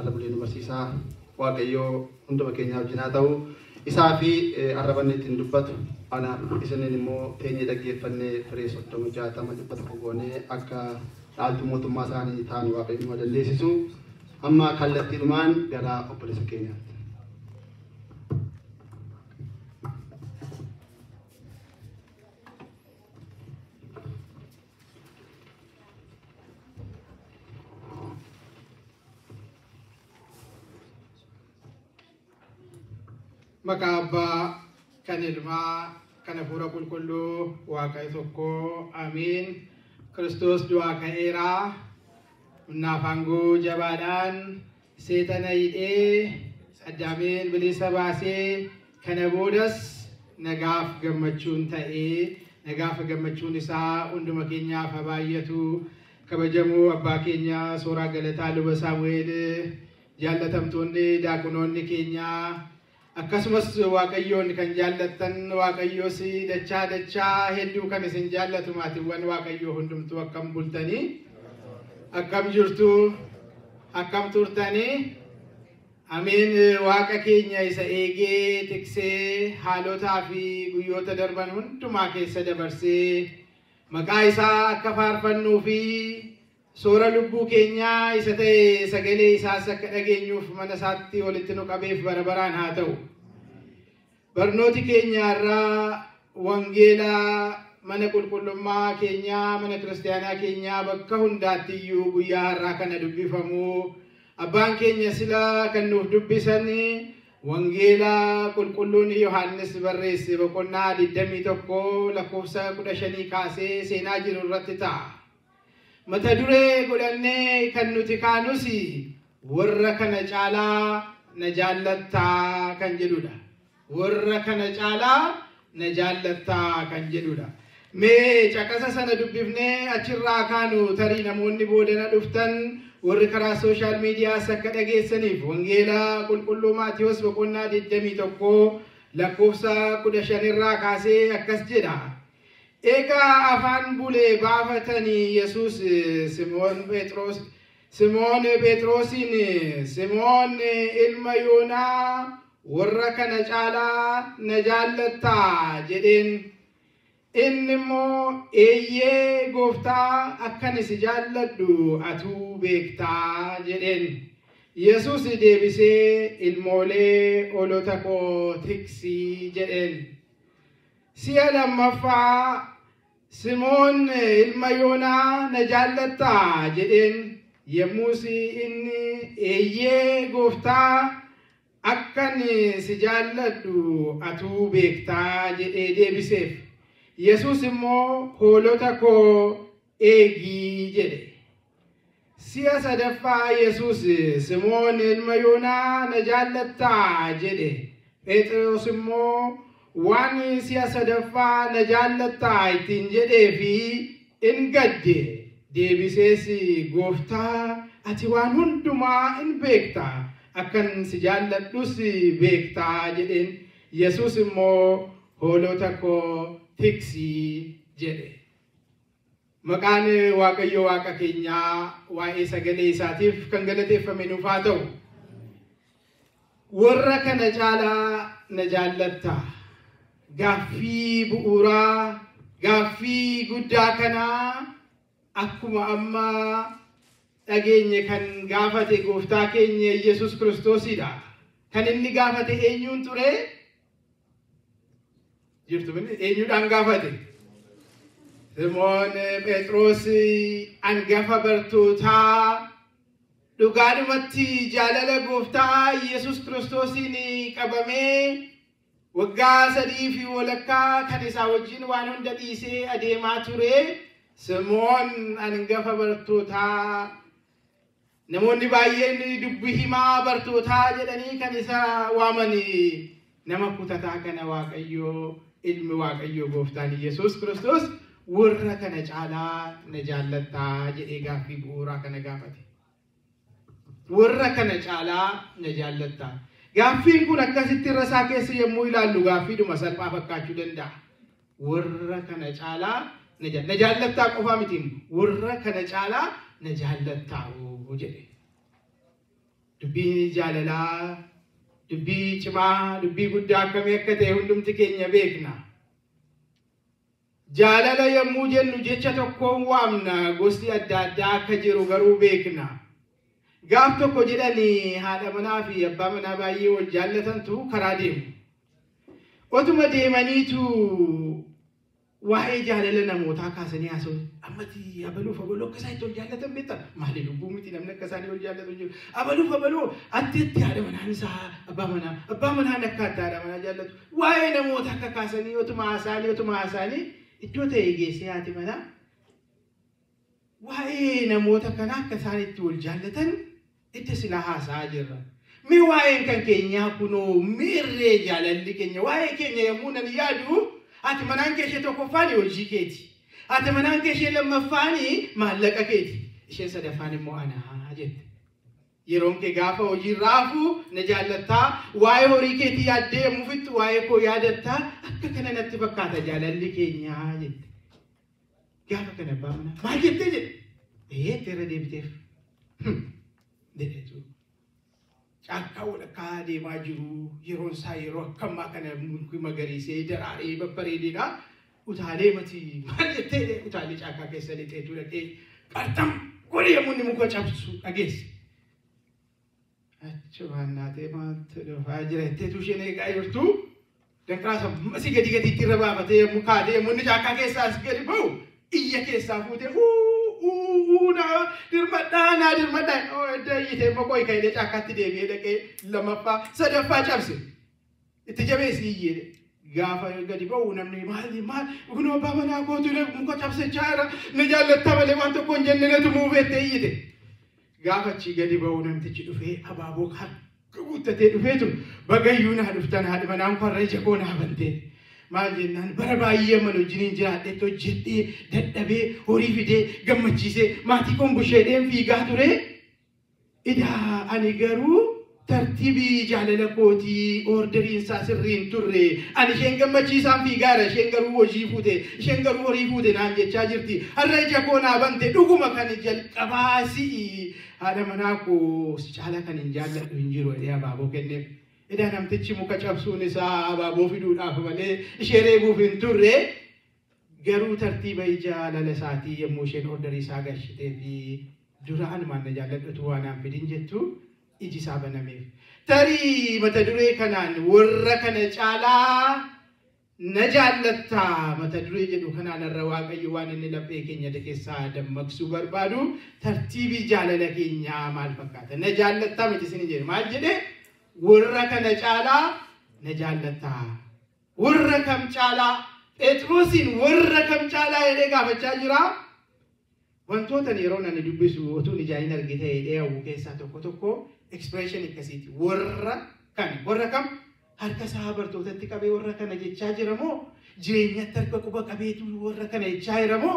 Bulee nu barsiisaa Waaqayyoo hunduma keenyaaf wajjin haa ta'u. Isaa fi arrabanni ittiin dubbatu ana isiniin immoo teenyee dhaggeeffannee firee 30, 60, 100 goonee akka dhaaltu mootummaa isaanii ta'an Waaqayyo nu dandeessisu. Amma kallattiidhumaan gara obboleessa keenyaatti. Maqaa Abbaa kan Ilmaa kan Hafuura Qulqulluu Waaqayyo tokko, amiin. Kiristoos du'aa ka'eeraa, humnaaf aangoo jabaadhaan seexana hidhee Addaamiin bilisa baasee, kana boodas nagaaf gammachuun ta'ee, nagaaf gammachuun isaa hunduma keenyaaf haa baay'atu. Kabajamoo abbaa keenya Sooraa Galataa Luba Saamu'eel, jaallatamtoonni daaqunoonni keenyaa, akkasumas Waaqayyoon kan jaallattan, Waaqayyoos dachaa dachaa hedduu kan isin jaallatu maatiiwwan Waaqayyoo hundumtuu, akkam bultanii? Akkam jirtu? Akkam turtanii? Ameen. Waaqa keenya isa eegee tiksee haalotaa fi guyyoota darban hundumaa keessa dabarsee maqaa isaa akka faarfannuu fi soora lubbuu keenyaa isa ta'e sagalee isaas akka dhageenyuuf mana isaatti walitti nu qabeef bara baraan haa ta'u. Barnooti keenya irraa wangeelaa mana qulqullummaa keenyaa, mana kiristaanaa keenyaa bakka hundaatti iyyuu guyyaa har'aa kana dubbifamu, abbaan keenya sila kan nuuf dubbisan wangeela qulqulluun Yohaannis barreesse boqonnaa 21 lakkoofsa 15 kaasee seenaa jiru irratti ta'a. Mata duree godhannee kan nuti kaanus "Warra kana caalaa na jaallattaa?" kan jedhudha. "Warra kana caalaa na jaallattaa?" kan jedhudha. Mee caqasa sana dubbifnee achirraa kaanu, tarii namoonni boodana dhuftan warri karaa social miidiyaas akka dhageessaniif, wangeela qulqulluu Maatiyos boqonnaa 21 lakkoofsa 15 irraa kaasee akkas jedha. Egaa afaan bulee baafatanii Yesuus Simoon Phexrosiin, "Simoon ilma Yoonaa, warra kana caalaa na jaallattaa?" jedheen. Inni immoo, "Eeyyee gooftaa, akkan si jaalladhu atuu beektaa" jedheen. Yesuus deebisee, "Ilmoolee hoolota koo tiksii" jedheen. Si'a lammaffaa, "Simoon ilma Yoonaa, na jaallattaa?" jedheen. Yommus inni, "Eeyyee gooftaa, akkan si jaalladhu atuu beektaa" jedhee deebiseef. Yesuus immoo, "Hoolota koo eegii" jedhe. Si'a sadaffaa Yesuus, "Simoon ilma Yoonaa, na jaallattaa?" jedhe. Phexros immoo waan si'a sadaffaa "Na jaallattaa?" ittiin jedhee fi in gadde. Deebisees, "Gooftaa, ati waan hundumaa in beekta, akkan si jaalladhus beektaa" jedheen. Yesuus immoo, "Hoolota koo tiksii" jedhe. Maqaan Waaqayyo Waaqa keenyaa waa'ee sagalee isaatiif kan galateeffame nuuf haa ta'u. Warra kana caalaa na jaallattaa? Gaaffii bu'uuraa, gaaffii guddaa kanaa akkuma amma dhageenye kan gaafate gooftaa keenya Yesuus Kiristoosidha. Kan inni gaafate eenyuun ture? Jirtu, eenyuudhaan gaafate? Simoon Phexros, hangafa bartootaa, dhugaadhumatti jaalala gooftaa Yesuus Kiristoosiin qabamee waggaa 3 fi walakkaa kan isaa wajjin waan hunda dhiisee adeemaa ture. Simoon hangafa bartootaa, namoonni baay'een dubbi himaa bartootaa jedhanii kan isa waaman, nama kutataa kana Waaqayyoo ilmi Waaqayyoo gooftaan Yesuus Kiristoos "Warra kana caalaa na jaallattaa?" jedhee gaaffii bu'uuraa kana gaafate. Warra kana caalaa na jaallattaa? Gaaffiin kun akkasitti irra isaa keessa yommuu ilaallu gaaffiidhuma salphaa fakkaachuu danda'a. Warra kana caalaa na jaallattaa qofaa miti, warra kana caalaa na jaallattaa jedhe. Dubbii jaalalaa, dubbii cimaa, dubbii guddaa akkamii akka ta'e hundumti keenya beekna. Jaalala yommuu jennu jecha tokkoon waamna, gosti adda addaa akka jiru garuu beekna. Gaaf tokko jedhanii haadha manaa fi abbaa manaa baay'ee wal jaallatantu karaa deemu. Otuma deemaniitu waa'ee jaalala namootaa kaasanii haasa'u. Ammati abaluuf abaluu akka isaan itti wal jaallatan beektaa? Maali lubbuu miti namni akka isaanii wal jaallatu hin jiru. Abaluuf abaluu atti itti haadha manaan isaa abbaa manaa, abbaa manaan akka itti haadha manaa jaallatu. Waa'ee namoota akka kaasanii otuma haasa'anii iddoo ta'e geessee haati manaa waa'ee namoota kanaa akka isaan itti wal jaallatan itti silaa haasa'aa jirra. Mee waa'een kan keenyaa kunoo miirree jaalalli keenya waa'ee keenya yommuu nan yaadu haati manaan kee ishee tokkoffaan hojii keeti. Haati manaan kee ishee lammaffaan maallaqa keeti. Isheen sadaffaan immoo anaa jette. Yeroon kee gaafa hojii raafu na jaallattaa, waa'ee horii keetii yaaddee yommuu fixxu waa'ee koo yaadattaa, akka kana natti fakkaata jaalalli keenyaa jette. Gaafa kana abbaa manaa maal jettee jedhe? Eetti irra deebiteef. Jedheetu. Caakkaa walakkaa deemaa jiru yeroon isaa yeroo akkammaa kana mukti magariisee daraaree babbareedeedha. Utaalee mati maal jettee utaalee caakkaa keessa lixeetu dhaqee qarxam godhe yommuu inni muka cabsu dhageesse. Achumaan naatee maaltu dhufaa jira jetteetu isheen eegaa jirtu. Danqaraasa masii gadi gadiitti irra baafatee yommuu kaatee yommuu inni caakkaa keessaa as gadi ba'u iyya keessaa fuutee uu naa dirmadhaa naa dirmadhaa edda iyyitee immoo qo'i ka'ee caakkaatti deebi'ee dhaqee lammaffaa sadaffaa cabse. Itti jabeessi iyyee gaafa gadi ba'u namni maali maal kunoo abbaa manaa kootu muka cabsechaa jira na jaallattaa malee waan tokko hin jenne natu muufettee iyyite. Gaafa achii gadi ba'u namtichi dhufee abaaboo harka guuttatee dhufeetu bagayyuu naa dhuftan haadhi manaan koo har'a ija koo naa bantee. Maal jennaan bara baay'ee mana wajjiniin jiraadheetti hojjedhee dadhabee horii fidee gammachiisee maatii koon busheedheen fiigaa ture. Idaa ani garuu tartiibii jaalala kootii oorderiin isaa sirrii hin turre. Ani isheen gammachiisaan fiigaara, isheen garuu hojii fuute, isheen garuu horii fuute naan jechaa jirti. Har'a ija koo naa bante dhuguma kan jalqabaa si'i. Haadha manaa koo si caalaa kan hin jaalladhu hin jiru jedhee abaaboo kenneef. Idaa namtichi muka cabsuun isaa abaaboo fiduudhaaf malee ishee reebuuf hin turre. Garuu tartiiba jaalala isaatii yommuu isheen orderii isaa galchitee fi duraan maal na jaalladhutu waan aan fidin jettu iji isaa banameef. Tarii mata duree kanaan warra kana caalaa na jaallattaa mata duree jedhu kanaan irra Waaqayyo waan inni laphee keenya keessaa dammaqsuu barbaadu tartiibii jaalala keenyaa maal fakkaata? Na jaallattaa miti isin jedhe maal jedhe? Warra kana caalaa na jaallattaa. Warra kam caalaa? Phexrosiin warra kam caalaa jedhee gaafachaa jira. Wantoota yeroo ani dubbisu otuun ijaan hin argite jedhee hawwu keessaa tokko tokko expression akkasiiti. Warra kan warra kam harka isaa bartootatti qabee warra kana jechaa jira moo jireenyatti harka quba qabeetu warra kana jechaa jira moo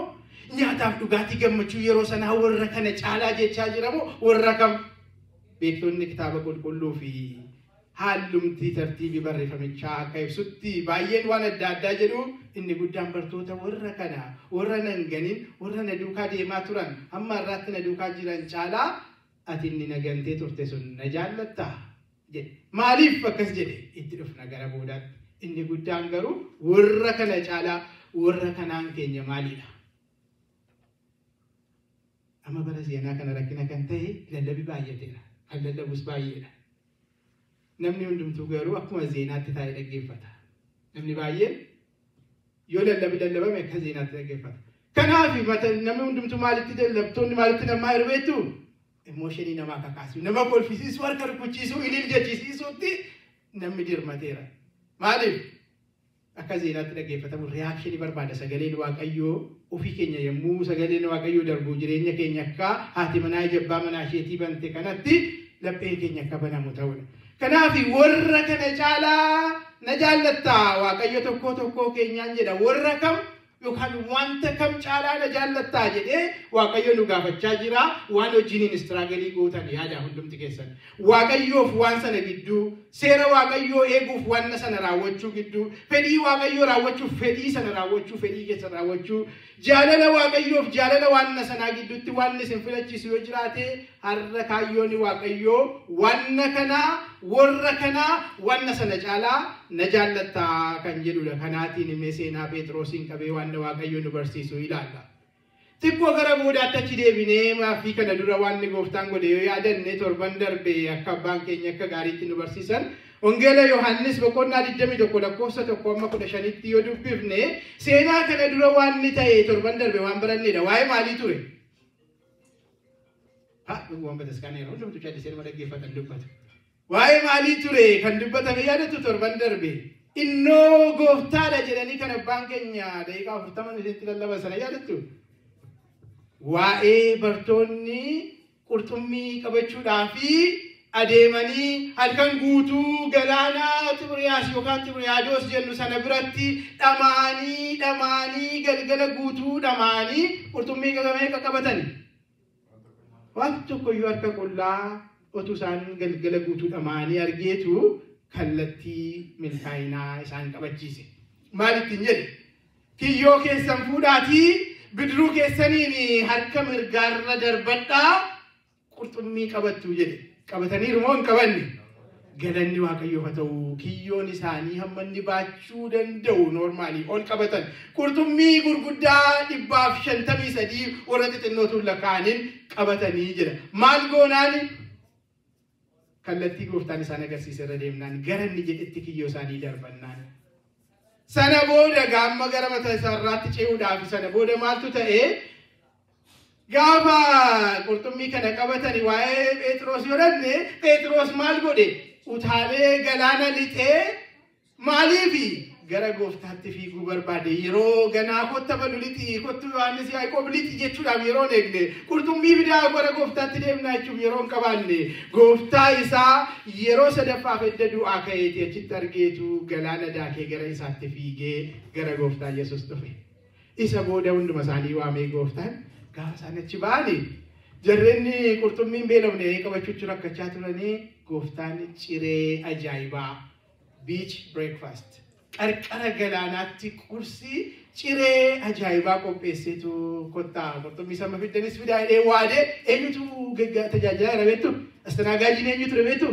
nyaataaf dhugaatii gammachuu yeroo sanaa warra kana caalaa jechaa jira moo warra kam? Beektonni kitaaba qulqulluu fi haallumti tartiibii barreeffamichaa akka ibsutti baay'een waan adda addaa jedhu inni guddaan bartoota warra kana warra nan ganin warra na duukaa deemaa turan hamma har'aatti na duukaa jiran caalaa ati inni na gantee turte sun na jaallattaa jedhe. Maaliif akkas jedhe itti dhufna gara boodaatti. Inni guddaan garuu warra kana caalaa warra kanaan keenya maalidha? Amma bara seenaa kana rakkina kan ta'e lallabi baay'ateera. Kan lallabus baay'eedha. Namni hundumtuu garuu akkuma zeenaatti taa'ee dhaggeeffata. Namni baay'een yoo lallabi lallabame akka zeenaatti dhaggeeffata. Kanaaf namni hundumtuu maalitti lallabtoonni maalitti namaa hirbeettu? Emooshinii namaa kakaasu, nama kolfisiisuu, harka rukuchiisuu, ilil jechisiisuutti namni dirmateera. Maaliif? Akka zeenaatti dhaggeeffatamu reaakshinii barbaada sagaleen Waaqayyoo ofii keenya yommuu sagaleen Waaqayyoo darbu jireenya keenya akka haati manaa ija abbaa manaa isheetii bante kanatti lapheen keenya akka banamu ta'udha. Kanaaf warra kana caalaa na jaallattaa Waaqayyo tokko tokkoo keenyaan jedha. Warra kam? Yookaan wanta kam caalaa na jaallattaa jedhee Waaqayyo nu gaafachaa jira. Waan hojiin struggle gootan yaada hundumti keessan. Waaqayyoof waan sana gidduu, seera Waaqayyoo eeguuf waan sana raawwachuu gidduu, fedhii Waaqayyoo raawwachuuf fedhii sana raawwachuu, fedhii keessan raawwachuu, jaalala Waaqayyoof jaalala waan sanaa gidduutti waan isin filachiisu yoo jiraate, har'a kaayyoon Waaqayyoo wanna kanaa, warra kanaa, wanna sana caalaa na jaallattaa kan jedhudha. Kanaatiin immoo seenaa Phexrosiin qabee waan Waaqayyo nu barsiisu ilaalla. Xiqqoo gara boodaatti achi deebinee maaffii kana dura waan gooftaan godhe yoo yaadanne, torban darbe akka abbaan keenya akka gaariitti nu barsiisan, Wangeela Yohaannis boqonnaa 21 lakkoofsa 1 amma 15tti yoo dubbifne, seenaa kana dura waan ni ta'e torban darbe waan barannedha. Waa'ee maalii ture? Ha, dhugumaan bataskaana yeroo hundumtu callisee nama dhaggeeffatan dubbatu. Waa'ee maalii ture kan dubbatame yaadatu torban darbe? Innoo gooftaadha jedhanii kan abbaan keenya daqiiqaa 40 isinitti lallaban sana yaadattu? Waa'ee bartoonni qurxummii qabachuudhaa fi adeemanii halkan guutuu galaana Xibriyaas yookaan Xibriyaadoos jennu sana biratti dhamaanii dhamaanii, galgala guutuu dhamaanii qurxummii meeqa qabatani? Waan tokkoyyuu harka qullaa otuu isaan galgala guutuu dhamaanii argeetu kallattii milkaa'inaa isaan qabachiise. Maal ittiin jedhe? Kiyyoo keessan fuudhaatii bidiruu keessaniin harka mirgaarra darbadhaa, qurxummii qabattu jedhe. Qabataniiru moo hin qabanne? Galanni Waaqayyoof haa ta'u, kiyyoon isaanii hamma inni baachuu danda'u normal ol qabatan. Qurxummii gurguddaa 153 warra xixinnootuun lakkaa'aniin qabatanii jedha. Maal goonaani? Kallattii gooftaan isaan agarsiise irra deemnaan, gara inni jedhetti kiyyoo isaanii darbannaan. Sana booda gaamma gara mataa isaarraatti ce'uudhaaf sana booda maaltu ta'e? Gaafa qurxummii kana qabatanii waa'ee Phexros yoo dhanne, Phexros maal godhe? Utaalee galaana lixee. Maaliifi? Gara gooftaatti fiiguu barbaade. Yeroo ganaa kotta balu lixi, kottu Yohaannis, Yaaqoob lixi jechuudhaaf yeroo hin eegne, qurxummii fidaa gara gooftaatti deemnaa jechuuf yeroo hin qabaanne, gooftaa isaa yeroo sadaffaaf edda du'aa ka'eeti achitti argeetu galaana daakee gara isaatti fiigee gara gooftaa Yesus dhufe. Isa booda hunduma isaanii waamee gooftaan gaafa isaan achi ba'anii, jarreenni qurxummiin beelofne qabachuutti rakkachaa turanii, gooftaan ciree ajaa'ibaa, beach breakfast, qarqara galaanaatti qursii ciree ajaa'ibaa qopheesseetu, kottaa qurxummii sama fiddanis fidaa jedhee waadee. Eenyutu tajaajilaa jira beektu? Astanaaggaajiin eenyu ture beektu?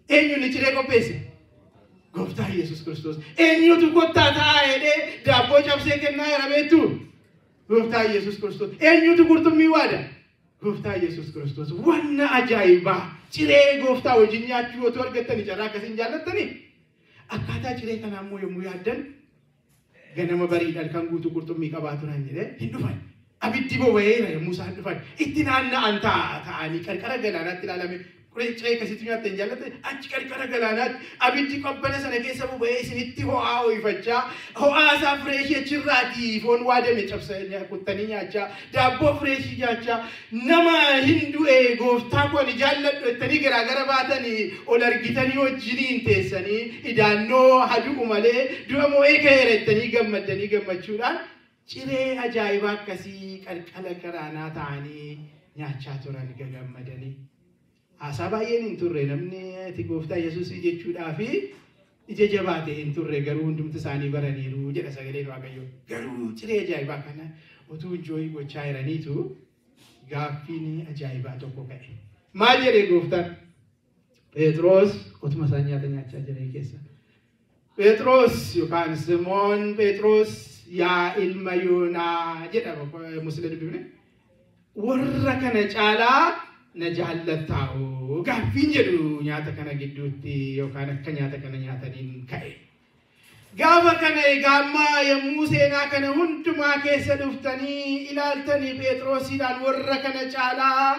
Eenyu inni ciree qopheesse? Gooftaa Yesus Kiristoos. Eenyutu kottaa taa'aa jedhee daabboo cabsee kennaa jira beektu? Gooftaa Yesus Kiristoos. Eenyutu qurxummii waada? Gooftaa Yesus Kiristoos. Wanna ajaa'ibaa ciree gooftaa wajjin nyaachuu otoo argattanii carraa akkasiin jaallattanii? Akkaataa ciree kanaa immoo yommuu yaaddan, ganama bariidhaan kan guutuu qurxummii qabaa turan jedhee hin dhufan. Abiddi boba'eera yommuu isaan dhufan. Itti naanna'an ta'anii qarqara galaanaatti ilaalame. Ciree akkasitti nyaatte hin jaallatte? Achi qarqara galaanaatti abiddi qabbana sana keessa boba'ee isinitti ho'aa ho'ifachaa, ho'aa isaa fresh achirraatii foon waadame cabsa kuttanii nyaachaa, daabboo fresh nyaachaa, nama hin du'e gooftaa koo ani jaalladhu jettanii garaagara baatanii ol argitanii wajjiniin teessanii, idaannoo hadu'u malee du'a mo'ee ka'eera jettanii gammaddanii, gammachuudhaan ciree ajaa'ibaa akkasii qalqala galaanaa ta'anii nyaachaa turan gagammadanii. Haasaa baay'een hin turre, namni ati gooftaa Yesuus jechuudhaa fi ija jabaate hin turre, garuu hundumti isaanii baraniiru jedha sagaleen Waaqayyoo. Garuu ciree ajaa'ibaa kana utuu enjoy gochaa jiraniitu gaaffiin ajaa'ibaa tokko ka'e. Maal jedhee gooftaan? Phexros utuma isaan nyaata nyaachaa jiran keessa. Phexros yookaan Simoon Phexros, yaa ilma Yoonaa jedha Musliima dubbifne. Warra kana caalaa na jaallattaa'u gaaffiin jedhu nyaata kana gidduutti yookaan akka nyaata kana nyaataniin ka'e. Gaafa kana egaa amma yommuu seenaa kana hundumaa keessa dhuftanii ilaaltanii, Phexrosiidhaan warra kana caalaa,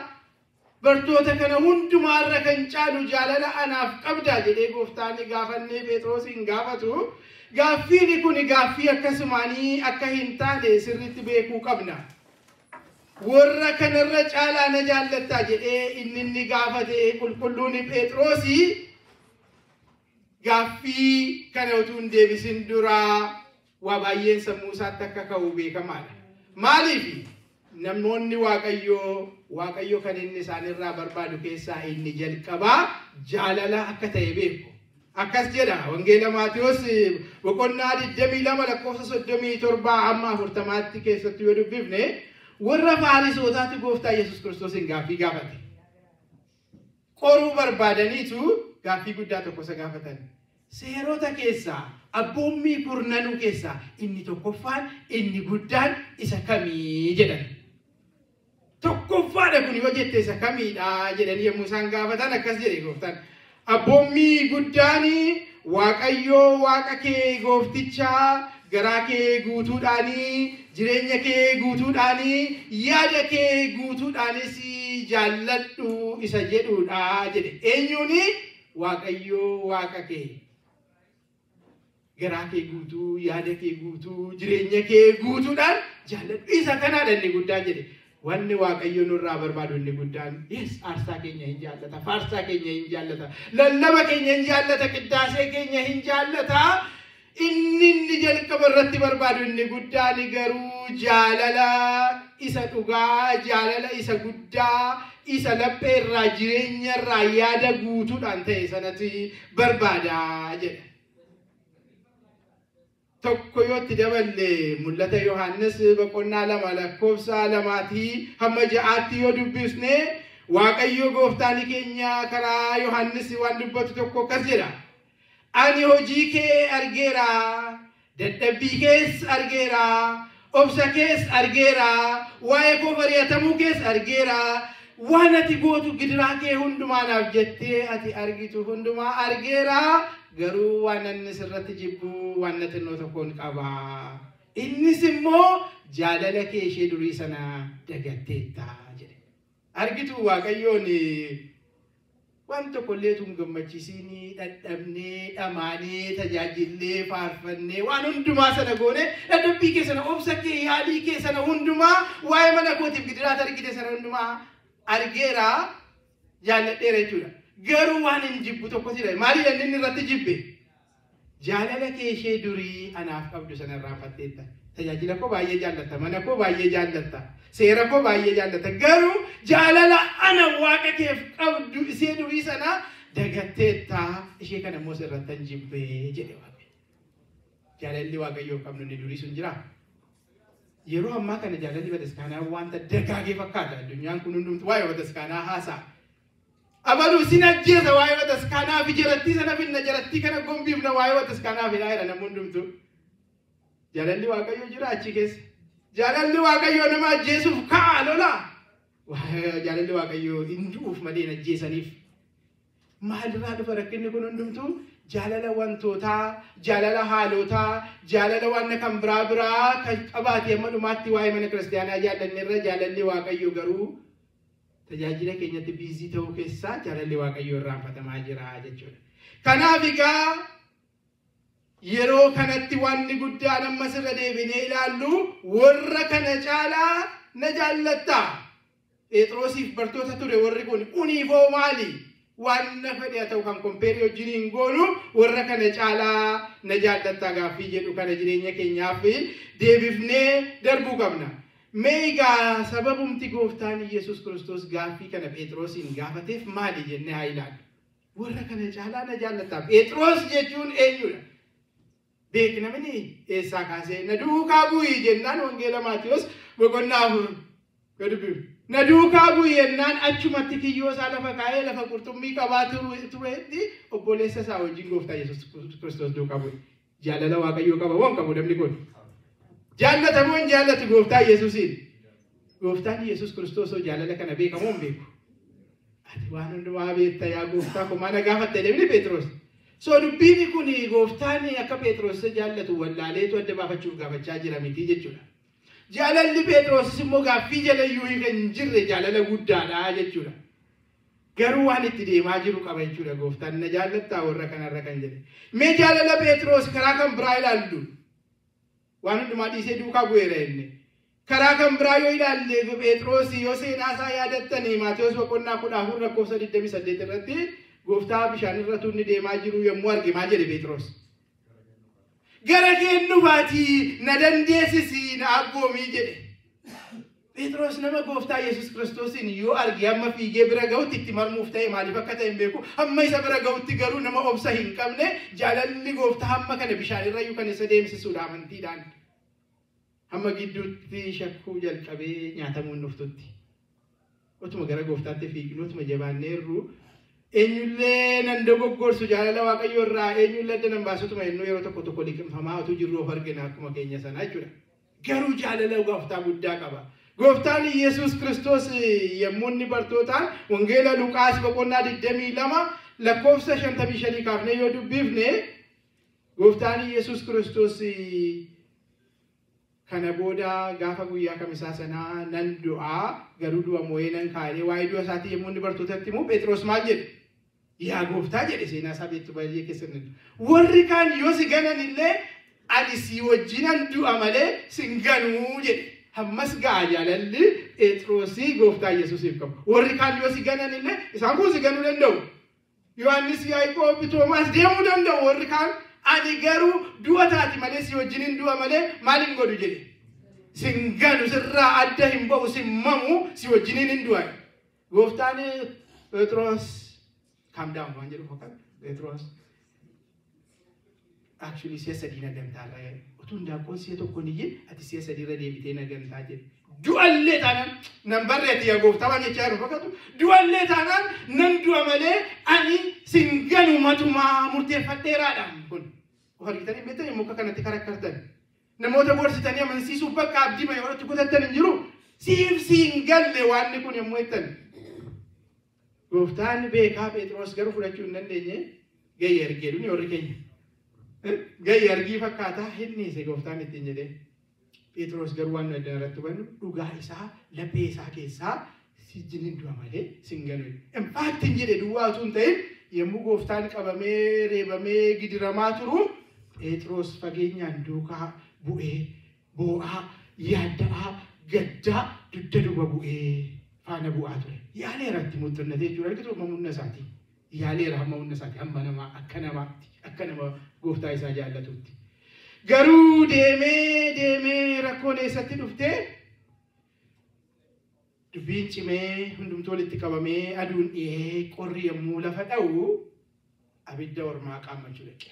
bartoota kana hundumaarra kan caalu jaalala anaaf qabda jedhee gooftaan gaafannee Phexrosiin gaafatu. Gaaffiin kun gaaffii akkasumaanii akka hin taane sirriitti beekuu qabna. Warra kanarra caalaa na jaallattaa jedhee inni gaafate qulqulluun Phexrosii gaaffii kana utuu hin deebisin duraa Waa baay'een sammuu isaatti akka ka'u beekamaadha. Maaliif namoonni Waaqayyo kan inni isaanirraa barbaadu keessaa inni jalqabaa jaalala akka ta'e beeku. Akkas jedha Wangeela Maatiyos boqonnaa 22 lakkoofsa 37 amma 40tti keessatti yoo dubbifne warra Faarisootaatti gooftaa Yesuus Kiristoosiin gaaffii gaafate. Qoruu barbaadaniitu gaaffii guddaa tokko isa gaafatan. Seerota keessaa abboommii kurnanuu keessaa inni tokkoffaan inni guddaan isa kamii jedhan. Tokkoffaadha kun yoo jette isa kamiidha jedhanii yommuu isaan gaafatan akkas jedhe gooftaan. Abboommii guddaan Waaqayyoo Waaqa kee gooftichaa garaa kee guutuudhaanii, jireenya kee guutuudhaanii, yaada kee guutuudhaanis jaalladhu isa jedhudha jedhe. Eenyuuni? Waaqayyoo Waaqa kee. Garaa kee guutuu, yaada kee guutuu, jireenya kee guutuudhaan jaalladhu isa kanaadha inni guddaan jedhe. Wanni Waaqayyo nurraa barbaadu inni guddaan, yes, aarsaa keenya hin jaallata, faarsaa keenya hin jaallata, lallaba keenya hin jaallata, qiddaasee keenya hin jaallata. Inni jalqaba irratti barbaadu inni guddaan garuu jaalala isa dhugaa, jaalala isa guddaa, isa laphee irraa, jireenya irraa, yaada guutuudhaan ta'e sanatti barbaada jedha. Tokko yoo itti daballe mul'ata Yohaannis boqonnaa 2 lakkoofsa 2 hamma 6 yoo dubbisne Waaqayyo gooftaan keenya karaa Yohaannis waan dubbatu tokko akkas jedha. Ani hojii kee argeera, dadhabbii kees argeera, obsa kees argeera, waa'ee koo bari'atamuu kees argeera, waan ati gootu gidiraa kee hundumaa naaf jettee ati argitu hundumaa argeera. Garuu waan inni sirratti jibbu waan xinnoo tokkoon qaba. Innis immoo jaalala kee ishee durii sana dagatteetta jedhe. Argitu Waaqayyoon waan tokkollee tun gammachiisiin dadhabnee, dhamaanee, tajaajillee, faarfannee waan hundumaa sana goone dadhabbii kee sana, obsa kee, yaalii kee sana hundumaa waa'ee mana kootiif gidiraata argite sana hundumaa argeera, jaalladheera jechuudha. Garuu waan hin jibbu tokko jira. Maaliidha inni irratti jibbe? Jaalala kee ishee durii anaaf qabdu sana irraanfatteetta. Tajaajila koo baay'ee jaallatta, mana koo baay'ee jaallatta, seera koo baay'ee jaallatta. Garuu jaalala ana Waaqa keef qabdu ishee durii sana dagatteetta. Ishee kana immoo sirratti hin jibbe jedhe Waaqayyo. Jaalalli Waaqayyoof qabnu inni durii sun jiraa? Yeroo ammaa kana jaalalli bataskaanaa wanta dagaagee fakkaata. Addunyaan kun hundumtu waa'ee bataskaanaa haasa'a. Abaluu sin ajjeesa waa'ee bataskaanaa fi jarattii sana finna, jarattii kana gombiifna waa'ee bataskaanaa fi dhaayira namni hundumtu. Jaalalli Waaqayyoo jira achi keessa. Jaalalli Waaqayyoo nama ajjeesuuf ka'a lola. Jaalalli Waaqayyoo hin du'uuf malee hin ajjeesaniif. Maalirraa dhufa rakkinni kun hundumtu? Jaalala wantootaa, jaalala haalotaa, jaalala waan kan biraa biraa kan qabaate amma dhumaatti waa'ee mana kiristaanaa jaallanneerra. Jaalalli Waaqayyoo garuu tajaajila keenyatti biizii ta'uu keessaa jaalalli Waaqayyoo irraanfatamaa jira jechuudha. Kanaaf egaa yeroo kanatti wanni guddaan ammas irra deebinee ilaallu warra kana caalaa na jaallatta. Phexrosiif bartoota ture warri kun uniifoo maali? Waan na fedhe haa ta'u kan kompeerii wajjin hin goonu warra kana caalaa na jaallatta gaaffii jedhu kana jireenya keenyaaf deebifnee darbuu qabna. Mee egaa sababumti gooftaan Yesuus Kiristoos gaaffii kana Phexrosiin gaafateef maali jennee haa ilaallu. Warra kana caalaa na jaallatta. Phexros jechuun eenyudha? Beeknamni eessaa kaasee na duukaa bu'ii jennaan Wangeela Maatiyos boqonnaa 4 yoo dubbifnu. Na duukaa bu'ii jennaan achumatti kiyyoo isaa lafa kaa'ee lafa qurxummii qabaa turetti obboleessa isaa wajjin gooftaa Yesuus Kiristoos duukaa bu'e. Jaalala Waaqayyoo qaba waan qabu namni kun. Jaallatamoo hin jaallatu gooftaa Yesuusiin? Gooftaan Yesuus Kiristoos jaalala kana beekamoo hin beeku? Ati waan hundumaa beekta yaa gooftaa koo maal na gaafatte jedhee Phexros. So dubbiin kun gooftaan akka Phexros jaallatu wallaaleetu adda baafachuuf gaafachaa jira miti jechuudha. Jaalalli Phexrosis immoo gaaffii jalayyuu hin jirre jaalala guddaadha jechuudha. Garuu waan itti deemaa jiru qaba jechuudha gooftaan na jaallattaa warra kanarra kan jedhe. Mee jaalala Phexros karaa kan biraa ilaallu. Waan hundumaa dhiisee duukaa bu'eera inni. Karaa kan biraa yoo ilaalle Phexros yoo seenaa isaa yaadattanii Maatewos boqonnaa 14 lakkoofsa 28 irratti gooftaa bishaan irra tunni deemaa jiru yommuu arge maal jedhe Phexros? Gara keen dhufaatii na dandeessisi na abboomii jedhe. Phexros nama gooftaa Yesuus Kiristoosiin yoo arge hamma fiigee bira ga'utti itti marmuuf ta'e maaliif akka ta'e hin beeku. Hamma isa bira ga'utti garuu nama obsa hin qabne jaalalli gooftaa hamma kana bishaan irrayyuu kan isa deemsisuudha amantiidhaan. Hamma gidduutti shakkuu jalqabee nyaatamuun dhuftutti. Otuma gara gooftaatti fiignu otuma jabaanneerru eenyullee nan dogoggorsu jaalala Waaqayyoo irraa eenyullee adda nan baasu otuma ennuu yeroo tokko tokko liqimfamaa otuu jirru of argina akkuma keenya sanaa jechuudha. Garuu jaalala gooftaa guddaa qaba. Gooftaan Yesuus Kiristoos yommuu inni bartootaan Wangeela Luqaas boqonnaa 22 lakkoofsa 55 kaafnee yoo dubbifne gooftaan Yesuus Kiristoos kana booda gaafa guyyaa kamisaa sanaa nan du'aa garuu du'a moo'ee nan kaa'ee waa'ee du'a isaatii yommuu inni bartootatti himu Phexros maal jedhe? Yaa gooftaa jedhe seenaa isaa beektu baay'ee keessatti. Warri kaan yoo si ganan illee ani si wajjinan du'a malee si hin ganuu jedhe. Hammas ga'a jaalalli Phexrosii gooftaa Yesuusiif qabu. Warri kaan yoo si ganan illee isaan kun si ganuu danda'u. Yohaannis, Yaaqoob, Toomaas deemuu danda'u warri kaan ani garuu du'a taati malee si wajjinin du'a malee maal hin godhu jedhe. Sin ganu sirraa adda hin ba'u sin mamu si wajjinin hin du'a. Gooftaan Phexros calm down waan jedhu fakkaata. Phexros actually si'a sadii na gantaarra utuu hindaanqoon si'a tokko hin iyyin ati si'a sadiirra deebitee na gantaa jedhe. Du'allee taanaan nan barreetti yaa gooftaa waan jechaa jiru fakkaatu. Du'allee taanaan nan du'a malee ani sin ganu matumaa murteeffadheeraadha kun. Of argitanii hin beektanii muka kanatti karakkartan. Namoota gorsitanii amansiisuuf bakka abdii malee walitti kutattan hin jiru. Siif siin galle waanni kun yommuu jettan. Gooftaan beekaa Phexros garuu fudhachuu hin dandeenye gahee argee dhuni warri keenya. Gahee argii fakkaataa hin dhiise gooftaan ittiin jedhee. Phexros garuu waan adda irratti hubannu dhugaa isaa laphee isaa keessaa sijjin du'a malee sin ganu. In fact hin jedhe duwwaa utuu hin ta'in yommuu gooftaan qabamee reebamee gidiramaa turu Phexros fageenyaan duukaa bu'ee boo'aa yaadda'aa gaddaa dugda duuba bu'ee faana bu'aa ture. Yaaleera itti muuxannatee jechuudha. Argitu hamma humna isaati. Yaaleera hamma humna isaati. Hamma namaa akka namaatti akka nama gooftaa isaa jaallatutti. Garuu deemee deemee rakkoon eessatti dhuftee dubbiin cimee hundumtuu walitti qabamee aduun dhiyee qorri yommuu lafa dha'u abidda ormaa qaammachuu dhaqe.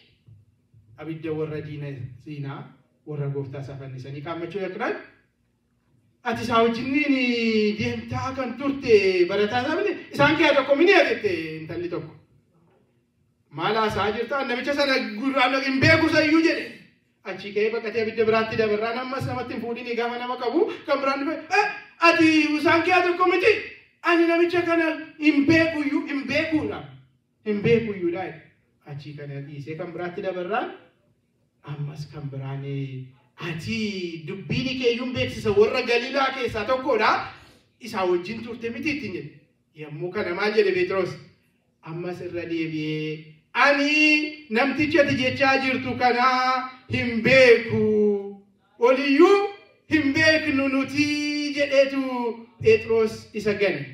Abidda warra diina siinaa warra gooftaa isaa fannisanii qaammachuu dhaqnaan ati isaa wajjiniin deemtaa kan turte barataa isaa miti isaan keessaa tokko mini jette intalli tokko. Maal haasaa jirta namicha sana gurraan hin beeku sayyuu jedhe. Achi ka'ee baqatee abidda biraatti dabarraan ammas namatti hin fuudhinii gaafa nama qabu kan biraan dhufe ati isaan keessaa tokko miti ani namicha kana hin beekuyyuu hin beekuudha hin beekuyyuudha. Achi kana dhiisee kan biraatti dabarraan ammas kan biraan ati dubbiin keeyyuun beeksisa warra Galiilaa keessaa tokkodha isaa wajjin turte miti ittiin jedhe. Yommuu kana maal jedhe Phexros ammas irra deebi'ee ani namticha ati jechaa jirtu kanaa hin beeku oliyyuu hin beeknu nuti jedheetu Phexros isa gane.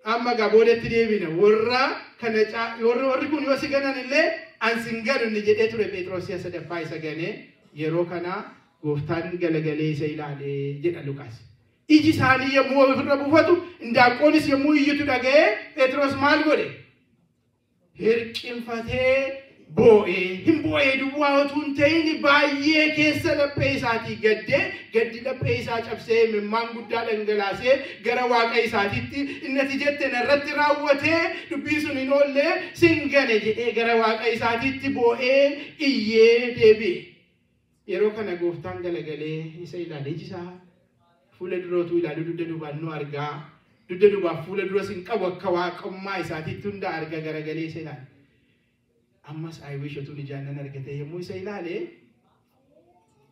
Amma gaa boodatti deebina warra kana warri kun yoo si ganan illee an sin ganu inni jedhee ture Phexros si'a sadaffaa isa gane yeroo kana gooftaan galagalee isa ilaalee jedha Luqaas. Iji isaanii yommuu ofirra buufatu indaanqoonis yommuu iyyutu dhaga'ee Phexros maal godhe? Hirqinfatee boo'ee hin boo'ee duwwaa utuu hin ta'in baay'ee keessa laphee isaatii gaddee gaddi laphee isaa cabsee imimmaan guddaa dhangalaasee gara waaqa isaatiitti inni ati jette narratti raawwatee dubbiin sun hin oollee sin gane jedhee gara waaqa isaatiitti boo'ee iyyee deebi'e. Yeroo kana gooftaan galagalee isa ilaalee iji isaa fuula durootuu ilaalu dugda duubaan nu argaa dugda duubaaf fuula duras hin qabu akka waaqummaa isaatiitti hunda arga garagalee isa ilaale. Ammas I wish utuun ijaan nan argate yommuu isa ilaale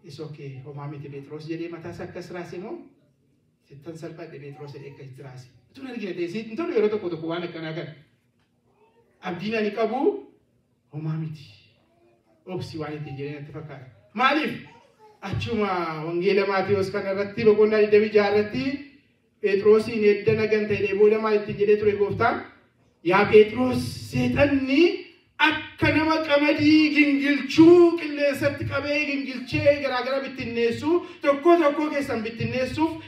is okay homaa miti Phexros jedhee mataa isaa akkas raase moo sittan salphadhe Phexros jedhee akkasitti raase. Utuun argina ta'e sitti tolu yeroo tokko tokko waan akkanaa kana. Abdiin ani qabu homaa miti. Obsi waan ittiin jedhee natti fakkaata. Maaliif? Achuma Wangeela Maatewos kana irratti boqonnaa 26 irratti Phexrosiin edda nagan ta'e booda maal ittiin jedhee ture gooftaan? Yaa Phexros seexanni Akka nama qamadii gingilchuu qilleensatti qabee gingilchee garaagara bittinneessu tokko tokko keessan bittinneessuuf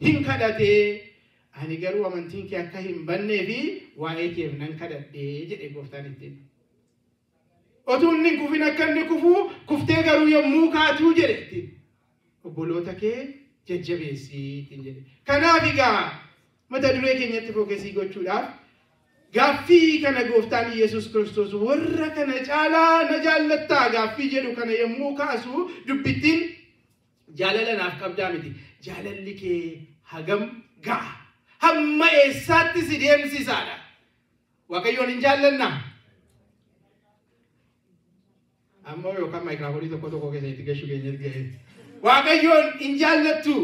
hin kadhatee. Ani garuu amantiin kee akka hin bannee fi waa'ee keef nan kadhadhee jedhe gooftaan ittiin. Otuu inni hin kufin akka inni kufuu kuftee garuu yommuu kaatuu jedhe ittiin. Obboloota kee jajjabeessii ittiin jedhe. Kanaaf egaa mata duree keenyatti fookesii gochuudhaaf gaaffii kana gooftaan Yesuus Kiristoos warra kana caalaa na jaallattaa gaaffii jedhu kana yommuu kaasu dubbittiin jaalala naaf qabdaa miti. Jaalalli kee hagam ga'a? Hamma eessaatti si deemsisaadha? Waaqayyoon hin jaallannaa? Ammoo yookaan maayikiraafoonii tokko tokko keessa itti gashuu keenyatti ga'e. Waaqayyoon hin jaallattu?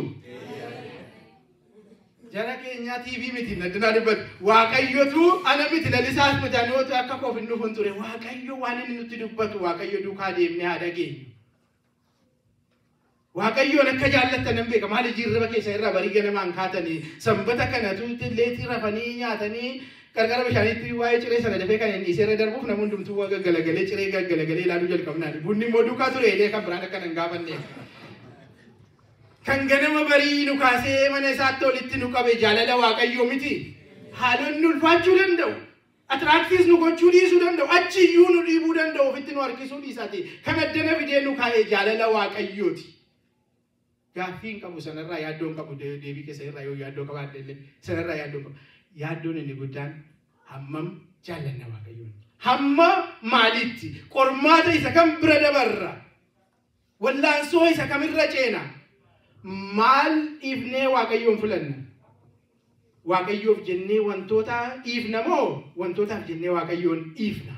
Jara keenyaa TV miti naddinaa dubbatu. Waaqayyotu ana miti lalisaas miti ani otu akka koof hin dhufuun ture. Waaqayyo waan inni nutti dubbatu Waaqayyo duukaa deemnee haa dhageenyu. Waaqayyoon akka jaallattan nan beeka. Maali jirriba keessa irraa barii ganamaan kaatanii sanbata kanatu leetii rafanii nyaatanii qarqara bishaaniitti waa'ee ciree sana dafee kan inni irra darbuuf namni hundumtuu waa gaggalagalee ciree gaggalagalee ilaaluu jalqabnaan. Bunni immoo duukaa ture jedhee kan biraan akka nan gaafanne. Kan ganama barii nu kaasee mana isaatti olitti nu qabe jaalala Waaqayyoo miti. Haalonni ulfaachuu danda'u. Atiraaktiis nu gochuu dhiisuu danda'u. Achiyyuu nu dhiibuu danda'u. Ofitti nu harkisuu dhiisaati. Kan addana fidee nu kaa'e jaalala Waaqayyooti. Gaaffii hin qabu sanarraa yaaddoo hin qabu deebii keessa irraa yoo yaaddoo qabaadhe illee sanarraa yaaddoo qabu. Yaaddoon inni guddaan hammam jaallanna Waaqayyoon? Hamma maalitti? Qormaata isa kam bira dabarra? Wallaansoo isa kamirra ceena? Maal dhiifnee Waaqayyoon filanna? Waaqayyoof jennee wantoota dhiifna moo wantootaaf jennee Waaqayyoon dhiifna?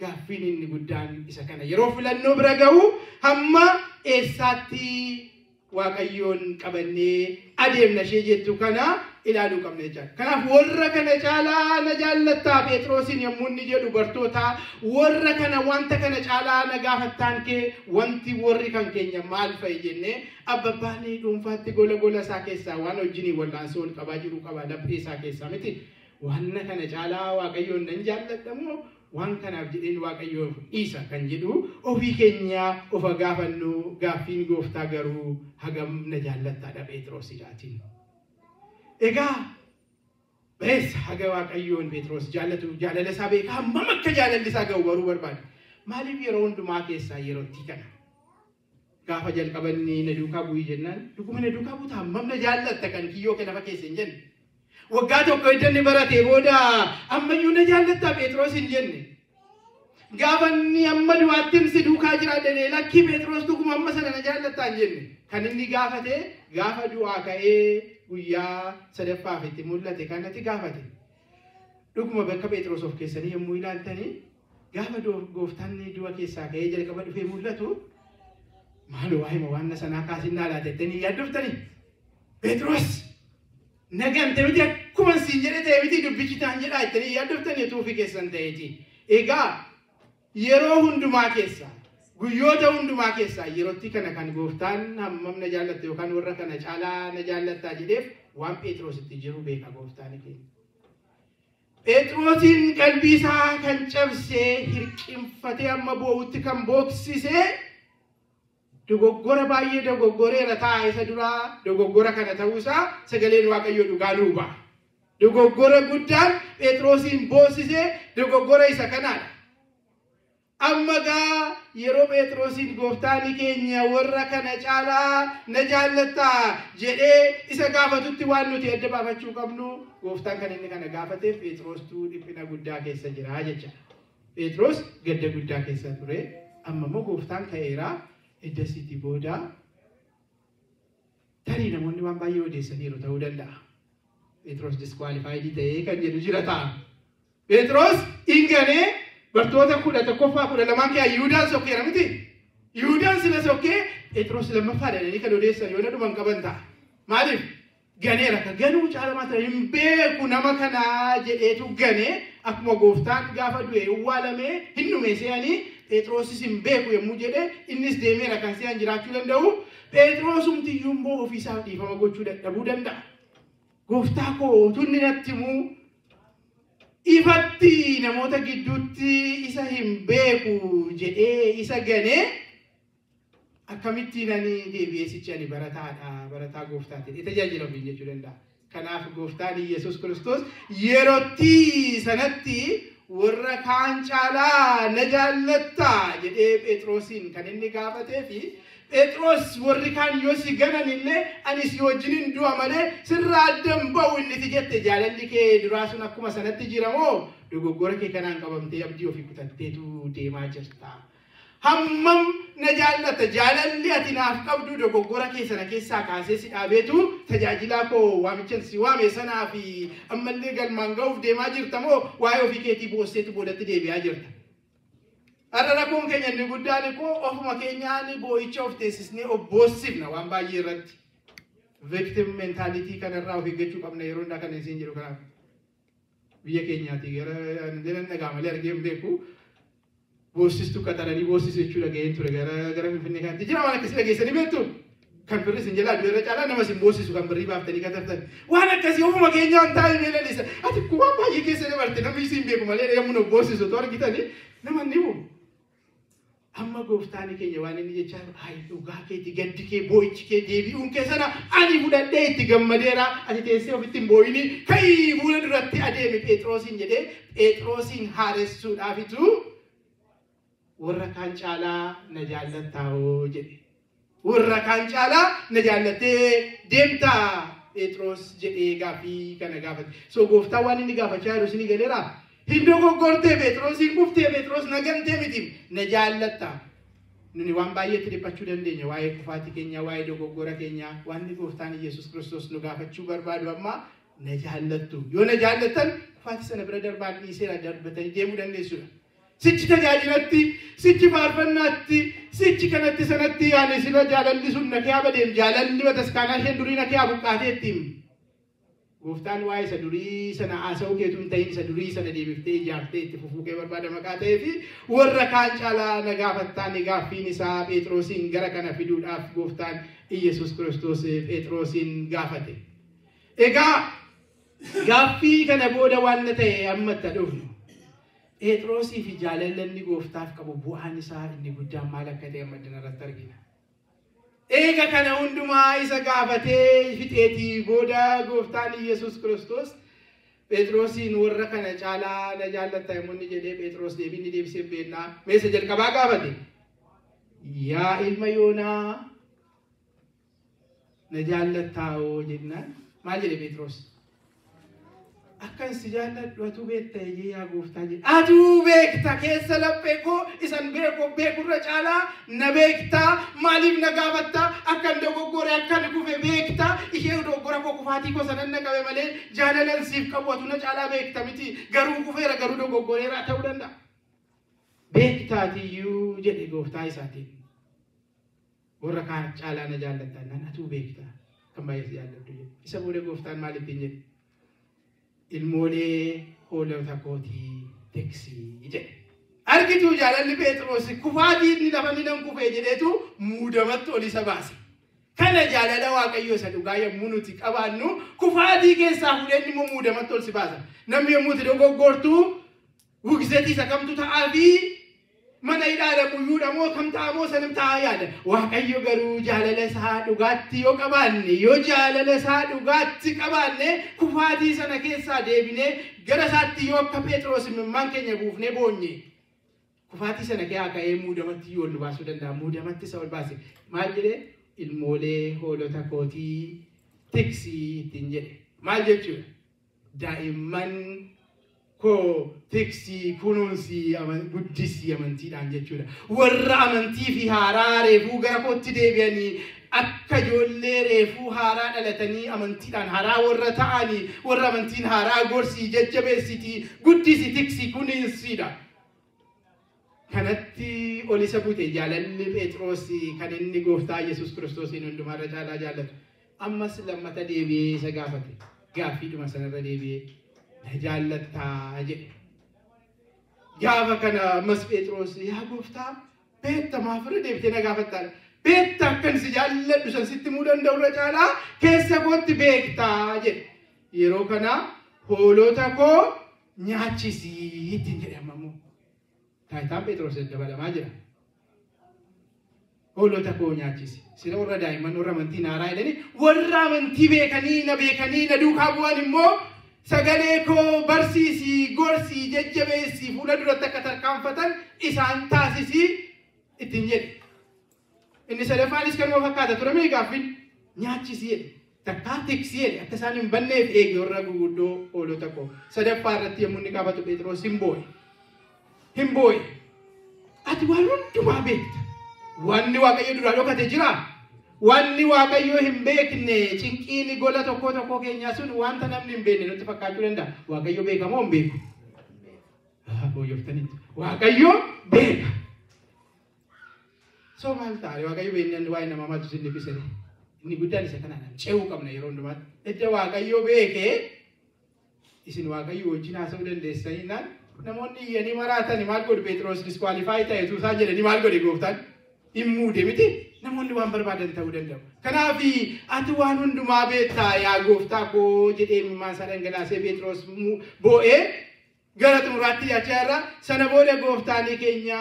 Gaaffiin inni guddaan isa kana. Yeroo filannoo bira gahu hamma eessaatti Waaqayyoon qabannee adeemna ishee jettu kana ilaaluu qabna jechaadha. Kanaaf warra kana caalaa na jaallattaa Phexrosiin yommuu inni jedhu bartoota warra kana wanta kana caalaa na gaafattaan kee wanti warri kan keenya maal fa'i jennee abbabbaan dhuunfaatti gola gola isaa keessaa waan wajjiniin wallaansoo ol qabaa jiru qaba laphee isaa keessaa miti. Wanna kana caalaa Waaqayyoon nan jaalladha moo waan kanaaf jedheen Waaqayyoof dhiisa kan jedhu ofii keenya ofa gaafannu gaaffiin gooftaa garuu hagam na jaallattaadha Phexrosidhaatiin. Egaa beessa haga Waaqayyoon Phexros jaallatu jaalala isaa beekaa hammam akka jaalalli isaa ga'u baruu barbaada. Maaliif yeroo hundumaa keessaa yerootti kana? Gaafa jalqabanni na duukaa bu'ii jennaan dhuguma na duukaa buuta hammam na jaallatta kan kiyyoo kee lafa keessa hin jenne. Waggaa tokko edda inni baratee booda ammayyuu na jaallattaa Phexros hin jenne. Gaafa inni amma du'aatti si duukaa jiraadhe lakkii Phexros dhuguma amma sana na jaallattaa hin jenne. Kan inni gaafate gaafa du'aa ka'ee guyyaa sadaffaaf itti mul'ate kanatti gaafate. Dhuguma bakka Phexros of keessanii yommuu ilaaltanii gaafa gooftaan du'a keessaa ka'ee jalqaba dhufee mul'atu maaloo waa'ima waan sanaa kaasinnaa laata jettanii yaaddoftanii. Phexros nagaan ta'e miti akkuma siin jedhe ta'e miti dubbichi ta'an jedhaa jettanii yaaddoftanii utuu ofii keessan ta'eeti. Egaa yeroo hundumaa keessaa guyyoota hundumaa keessaa yerootti kana kan gooftaan hammam na jaallatta yookaan warra kana caalaa na jaallattaa jedheef waan Phexros itti jiru beeka gooftaan keenya. Phexrosiin qalbii isaa kan cabsee hirqinfatee amma boo'utti kan booksisee dogoggora baay'ee dogoggoreera ta'a isa duraa dogoggora kana ta'uusaa sagaleen Waaqayyoo dhugaa nuu ba'a. Dogoggora guddaan Phexrosiin boossisee dogoggora isa kanaadha. Amma gaa yeroo Phexrosiin gooftaan keenya warra kana caalaa na jaallattaa jedhee isa gaafatutti waan nuti adda baafachuu qabnu gooftaan kan inni kana gaafateef Phexrostuu dhiphina guddaa keessa jira jecha. Phexros gadda guddaa keessa ture. Amma immoo gooftaan ka'eera eddasiitii booda tarii namoonni waan baay'ee odeessaniiru ta'uu danda'a. Phexros disqualified ta'ee kan jedhu jira ta'a. Phexros hin ganee bartoota 11ffaa 12 keessaa Yihuudaan sokkeera miti. Yihuudaan sila sokkee Phexros lammaffaa jedhanii kan odeessan yoo dhuman qaban ta'a. Maaliif? Ganeera ka ganuu caalamaa ta'e hin beeku nama kanaa jedheetu ganee akkuma gooftaan gaafa du'e awwaalamee hin dhume se'anii Phexrosis hin beeku yommuu jedhe innis deemeera kan se'an jiraachuu danda'u. Phexrosumtiyyuu immoo ofiisaaf dhiifama gochuu dadhabuu danda'a. Gooftaa koo utuu inni natti himuu Ifatti namoota gidduutti isa hin beeku jedhee isa ganee akkamittiin ani deebi'ee sichi ani barataadha, barataa gooftaati tajaajila ofiin jechuu danda'a. Kanaaf gooftaan Yesuus Kiristoos yerootti sanatti warra kaan caalaa na jaallattaa jedhee Phexrosiin kan inni gaafatee fi Phexros warri kaan yoo si ganan illee ani si wajjinin du'a malee sirraa addan ba'u inni si jette jaalalli kee duraa sun akkuma sanatti jira moo dogoggora kee kanaan qabamtee abdii ofii kutatteetu deemaa jirta. Hammam na jaallata jaalalli ati naaf qabdu dogoggora kee sana keessaa kaasee si dhaabeetu tajaajilaa koo waamichan si waame sanaa fi ammallee galmaan ga'uuf deemaa jirta moo waa'ee ofii keetii boosseetu boodatti deebi'aa jirta. Har'a rakkoon keenya inni guddaan koo ofuma keenyaan boo'icha of teessisnee of boossifna waan baay'ee irratti. Victim mentality kanarraa of eeggachuu qabna yeroo hundaa kana isin jedhu kanaaf. Biyya keenyaati gara dhagaa malee argee hin beeku. Boossistuu qaxaranii boossisu jechuu dhaga'een ture gara Finfinnee kanatti. Jira waan akkasii dhageessanii beektu? Kan birri isin jalaa du'e irra caalaa nama isin boosisu kan birrii baaftanii katartan. Waan akkasii ofuma keenyaan taa'ee mee lalisa. Ati waan baay'ee keessa dabarte namni isin beeku malee yommuu nu boosisu otoo argitanii nama ni bu'u. Amma gooftaan keenya waan inni jechaa jiru hayi dhugaa keeti gaddi kee boo'ichi kee deebi'uun kee sana ani fudhadhee itti gammadeera ati teessee ofitti hin boo'ini ka'ii fuula duratti adeemi Phexrosiin jedhee Phexrosiin haaressuudhaafitu warra kaan caalaa na jaallattaa'oo jedhe. Warra kaan caalaa na jaallattee deemtaa Phexros jedhee gaaffii kana gaafate. So gooftaan waan inni gaafachaa jiru isinii galeeraa? Hin dogoggortee Phexros, hin kuftee Phexros, na gantee miti, na jaallatta. Nuni waan baay'eetti dhiphachuu dandeenya waa'ee kufaatii keenyaa, waa'ee dogoggora keenyaa, wanni gooftaan Yesuus Kiristoos nu gaafachuu barbaadu amma na jaallattu. Yoo na jaallattan kufaatii sana bira darbaan dhiiseera darbatanii deemuu dandeessudha. Sichi tajaajilatti, sichi faarfannaatti, sichi kanatti sanatti yaani sila jaalalli sun na kee badeem jaalalli bataskaanaa isheen durii na kee buqqaateetti. Gooftaan waa'ee isa durii sana haasa'uu keetu hin ta'in isa durii sana deebiftee ijaartee itti fufuu kee barbaada maqaa ta'ee fi warra kaan caalaa na gaafattaan gaaffiin isaa Phexrosiin gara kana fiduudhaaf gooftaan Iyyasuus Kiristoos Phexrosiin gaafate. Egaa gaaffii kana booda waan ta'e amma itti dhufnu. Phexrosii fi jaalalli gooftaaf qabu bu'aan isaa inni guddaan maal akka ta'e amma irratti argina. Eega kana hundumaa isa gaafatee fixeetii booda gooftaan Iyyasuus Kiristoos Phexrosiin warra kana caalaa na jaallatta yommuu inni jedhee Phexros deebii inni deebisee beennaa meesa jalqabaa gaafate. Yaa ilma Yoonaa na jaallattaa'oo jennaan maal jedhe Phexros? Akkan si jaalladhu atuu beekta eeyyee yaa gooftaa jedhe. Atuu beekta keessa laphee koo isan beeku beekurra caalaa na beekta maaliif na gaafatta akkan dogoggore akkan kufe beekta ishee dogoggora koo kufaatii koo sanan na qabe malee jaalalan siif qabu atuu na caalaa beekta miti garuu kufeera garuu dogoggoreera ta'uu danda'a. Beektaatiyyuu jedhe gooftaa isaatiin. Warra kaan caalaa na jaallatta naan atuu beekta kan baay'ee si jaalladhu jedhe. Isa booda gooftaan maal ittiin jedhe? Ilmoolee hoolota kootii tiksii jedhe. Argituu jaalalli Phexros kufaatii inni lafa inni nan kufee jedheetu muudamatti ol isa baase. Kana jaalala Waaqayyoo isa dhugaa yommuu nuti qabaannu kufaatii keessaa fuudhee inni immoo muudamatti ol si baasa. Namni yommuu itti dogoggortu wugzetii isa kamtu ta'aa fi mana hidhaa dhaquyyuudha moo kam ta'a moo sanam ta'aa yaada. Waaqayyo garuu jaalala isaa dhugaatti yoo qabaanne yoo jaalala isaa dhugaatti qabaanne kufaatii sana keessaa deebinee gara isaatti yoo akka Phexros imimmaan keenya buufnee boonye kufaatii sana keessaa ka'ee muudamatti yoo ol baasuu danda'a. Muudamatti isa ol baase maal jedhee ilmoolee hoolota kootii tiksii ittiin jedhe. Maal jechuudha? Daa'imman koo tiksii kunuunsii guddisii amantiidhaan jechuudha. Warra amantii fi haaraa reefuu gara kootti deebi'anii akka ijoollee reefuu haaraa dhalatanii amantiidhaan haaraa warra ta'anii warra amantiin haaraa gorsii jajjabeessitii guddisii tiksii kunuunsiidha. Kanatti ol isa bute jaalalli Phexros kan inni gooftaa Yesuus Kiristoosiin hundumaarra caalaa jaallatu. Ammas lammata deebi'ee isa gaafate. Gaaffiidhuma sanarra deebi'ee na jaallattaa jedhe. Gaafa kana ammas Phexros yaa gooftaa beekta maaf irra deebitee na gaafattaa? Beekta akkan si jaalladhu san sitti himuu danda'u irra caalaa keessa kootti beektaa jedhe. Yeroo kana hoolota koo nyaachisii ittiin jedhe amma immoo. Taayitaan Phexros dabalamaa jira. Hoolota koo nyaachisi. Sila warra daa'imman warra amantii naaraa jedhanii warra amantii beekanii na beekanii na duukaa bu'an immoo sagalee koo barsiisii, gorsii, jajjabeessii fuula duratti akka tarkaanfatan isaan taasisii ittiin jedhe. Inni sadaffaanis kanuma fakkaata ture mee gaaffiin nyaachisii jedhe. Takkaa tiksii jedhe akka isaan hin banneef eegi warra guguddoo hoolota koo. Sadaffaa irratti yommuu inni gaafatu Phexros hin boo'e. Hin boo'e. Ati waan hundumaa beekta. Wanni Waaqayyo duraa dhokate jiraa? Wanni Waaqayyo hin beekne cinqiin gola tokkoo tokkoo keenyaa sun wanta namni hin beekne nutti fakkaachuu danda'a. Waaqayyo beeka moo hin beeku? Booyyoftanitti. Waaqayyo beeka. So maal ta'a? Waaqayyo beeknaan waa'ee namaa maaltu sin dhiphise? Inni guddaan isa kanaan ce'uu qabna yeroo hundumaatti. Edda Waaqayyo beekee isin Waaqayyo wajjin haasa'uu dandeessanii naan namoonni iyyanii maraatani maal godhu Phexros disqualify ta'e tuusaa jedhanii maal godhe gooftaan? Hin muude miti. Namoonni waan barbaadan ta'uu danda'u. Kanaaf ati waan hundumaa beektaa yaa gooftaa koo jedhee imimmaan isaa dhangalaasee Phexros boo'ee gara xumuraatti dhiyaachaa irra sana booda gooftaan keenya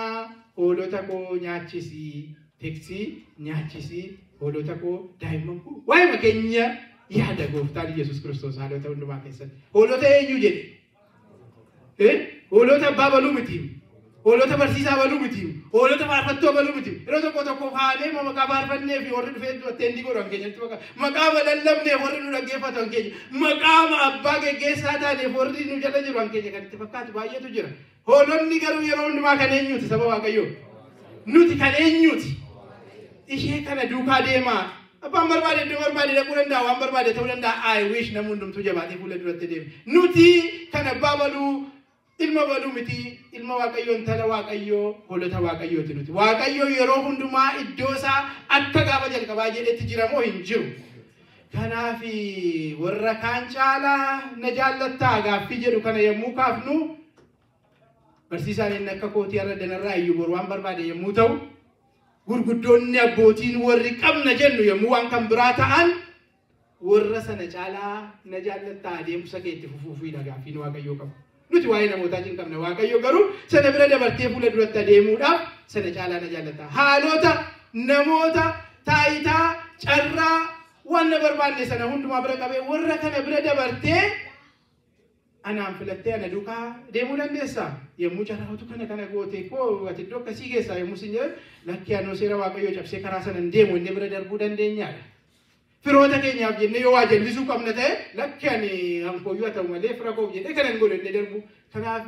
hoolota koo nyaachisii, tiksii nyaachisii, hoolota koo daa'imman koo waa'ima keenya yaada gooftaan Yesuus Kiristoos haalota hundumaa keessatti. Hoolota eenyu jedhe? Hoolota abbaa baluu miti. Hoolota barsiisaa baluu miti. Hoolota faarfattuu baluu miti. Yeroo tokko tokko haadee maqaa faarfannee fi warri dhufee atteendi godhan keenyatti maqaa balallabnee warri nu dhaggeeffatan keenya maqaa abbaa geggeessaa taaneef warri nu jala jiru keenya kan itti fakkaatu baay'eetu jira. Hoolonni garuu yeroo hundumaa kan eenyuti saba Waaqayyoo? Nuti kan eenyuti? Ishee kana duukaa deemaa. Abbaan barbaade iddoo barbaade dhaquu danda'a, waan barbaade ta'uu danda'a. I wish namni hundumtuu jabaatee fuula duratti deeme. Nuti kan abbaa baluu ilma baluu miti, ilma Waaqayyoo, intala Waaqayyoo, hoolota Waaqayyooti nuti. Waaqayyo yeroo hundumaa iddoo isaa akka gaafa jalqabaa jedhetti jira moo hin jiru? Kanaaf warra kaan caalaa na jaallattaa gaaffii jedhu kana yommuu kaafnu barsiisaan inni akka kootii har'a danarraa iyyuu boru waan barbaade yommuu ta'u gurguddoonni abbootiin warri qabna jennu yommuu waan kan biraa ta'an warra sana caalaa na jaallattaa adeemsa kee itti fufuufiidha gaaffiin Waaqayyoo qabu. Nuti waa'ee namootaa hin qabna. Waaqayyo garuu sana bira dabartee fuula duratti adeemuudhaaf sana caalaa na jaallatta. Haalota, namoota, taayitaa, carraa waan na barbaanne sana hundumaa bira qabee warra kana bira dabartee anaan filattee ana duukaa deemuu dandeessaa? Yommuu carraatu kana kana goote koo ati iddoo akkasii keessaa yommuu sin jedhan lakki anoo seera Waaqayyoo cabsee karaa sana hin deemu inni bira darbuu dandeenyaadha. Firoota keenyaaf jennee yoo waa jallisuu qabna ta'e lakki ani hankooyyuu haa ta'u malee fira koof jedhee kanan godhu inni darbu. Kanaaf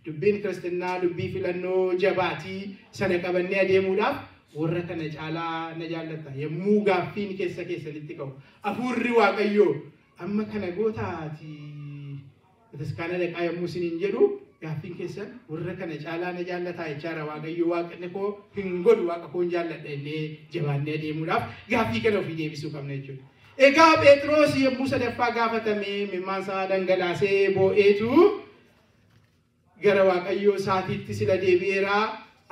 dubbiin kiristinnaa dubbii filannoo jabaatii sana qabannee adeemuudhaaf warra kana caalaa na jaallatta. Yommuu gaaffiin keessa keessanitti ka'u hafuurri Waaqayyoo amma kana gootaati bataskaana dhaqaa yommuu isiniin jedhu gaaffiin keessan warra kana caalaa na jaallataa jechaadha. Waaqayyo waaqni koo hin godhu waaqa koo hin jaalladha innee jabaannee adeemuudhaaf gaaffii kana ofii deebisuu qabna jechuudha. Egaa Phexros yommuu sadaffaa gaafatame imimmaan isaa dhangalaasee boo'eetu gara Waaqayyoo isaatiitti sila deebi'eera.